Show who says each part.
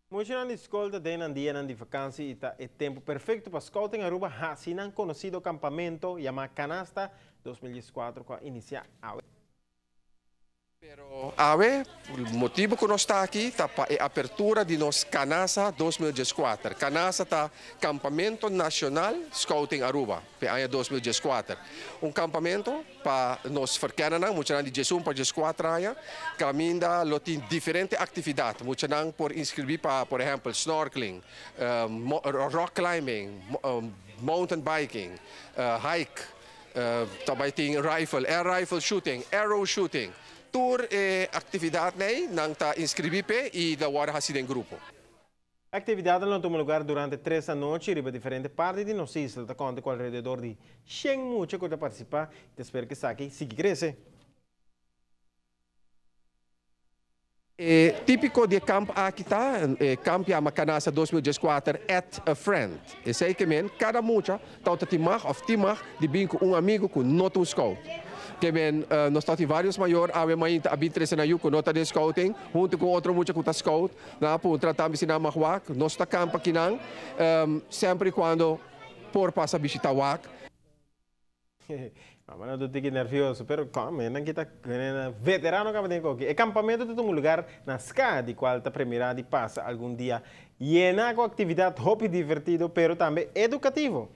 Speaker 1: Muchanan di scol ta den nan dianan di vakantie y ta e tempo perfecto pa Scouting Aruba haci nan conocido campamento yama Canasta 2014 cu a inicia awe.
Speaker 2: Pero awe, motibo cu nos ta aki ta pa e apertura di nos Canasa 2014. Canasa ta Campamento Nacional Scouting Aruba p'e aña 2014. Un campamento pa nos verkennernan, muchanan di 11 pa 14 aña, caminda lo tin diferente actividad. Muchanan por inscribi pa, por ehempel, snorkeling, rock climbing, mountain biking, hike, ta bay tin rifle, air rifle shooting, arrow shooting. Tur e actividadnan nan ta inscribi p'e y ta wordo haci den grupo.
Speaker 1: Actividadnan lo tuma lugar durante 3 anochi riba diferente parti di nos isla. Ta conta cu alrededor di 100 mucha cu ta participa y ta spera cu esaki sigui crece.
Speaker 2: E tipico di e camp aki ta, e camp yama Canasa 2014 Add a Friend. Esey ke men cada mucha tawata tin mag of tin mag di bin cu un amigo cu no ta un scout. Ke men nos tawata tin varios mayor awe mainta a bin trece nan yu cu no ta den scouting hunto cu otro mucha cu ta scout. Nan a puntra tambe si nan mag wak. Nos ta campa kinan semper y cuando por pasa bishita wak.
Speaker 1: Mama no ta tiki nervioso, pero come, nan kita veterano caba den koki. E campamento ta tuma lugar na Ska, di cual ta premira di pasa algun dia yena cu actividad hopi divertido, pero tambe educativo.